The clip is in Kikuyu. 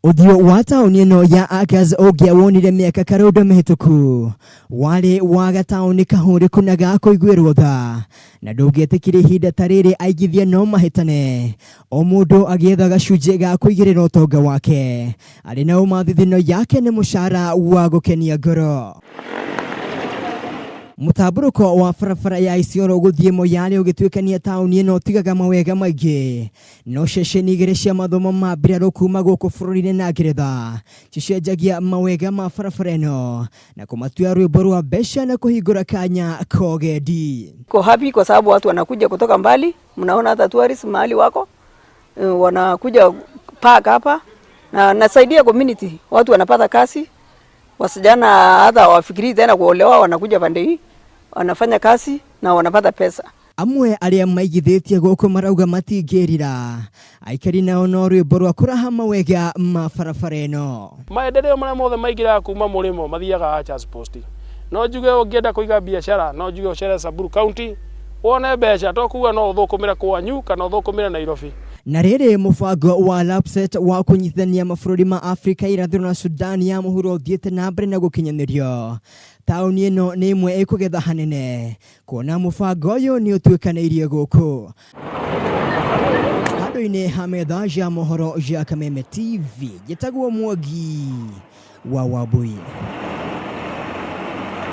Ũthiũ wa taũni ĩno ya Agas ũngĩawonire mĩaka karũndo mĩhĩtũku warĩ wa gataũni kahũrĩku na ga kũiguĩrwo tha, na ndũngĩetĩkire ihinda ta rĩrĩ aigithia no mahĩtane, o mũndũ agĩetha gacunjĩ ga kũigĩrĩra ũtonga wake arĩ na ũma thithino yake nĩ mũcara wa gũkenia ngoro. Mũtambũrũko wa barabara ya Isiolo gũthiĩ Moyale ũgĩtuĩkania taũni ĩno ũtigaga mawega maingĩ. No ceceni igĩrĩ cia mathomo ma mbirarũ kuma gũkũ bũrũri-inĩ na Ngeretha cicenjagia mawega ma barabara ĩno na kũmatua rwĩmbo rwa mbeca na kũhingũra kanya ka ũgendi. Niko happy kwa sababu watu wanakuja kutoka mbali, mnaona hata tourists mahali wako wanakuja park hapa na nasaidia community, watu wanapata kazi, wasijana hata hawafikirii tena kuolewa, wanakuja pande hii wanafanya kazi na wanapata pesa. Amwe arĩa maigithĩtie gũkũ marauga matingĩrira, aikari nao no rwĩmbo rwa kũraha mawega ma barabara ĩno. Maendeleo marĩa mothe maingĩraga kuma mũrĩmo mathiaga Archers Post. No njuge ũngĩenda kũiga biacara no njuge ũcere Samburu County wone mbeca to kuga no ũthũkũmĩre kwanyu kana ũthũkũmĩre Nairobi. Na rĩrĩ mũbango wa LAPSSET wa kũnyitithania mabũrũri ma Afrika irathĩro na Sudan ya mũhuro ũthiĩte na mbere na gũkinyanĩrio, taũni ĩno nĩ ĩmwe ĩkũgetha hanene kuona mũbango ũyũ nĩ ũtuĩkanĩirie gũkũ. Handũ-inĩ ha metha ya mohoro ya Kameme TV, njĩtagwo Mwangi wa Wambui.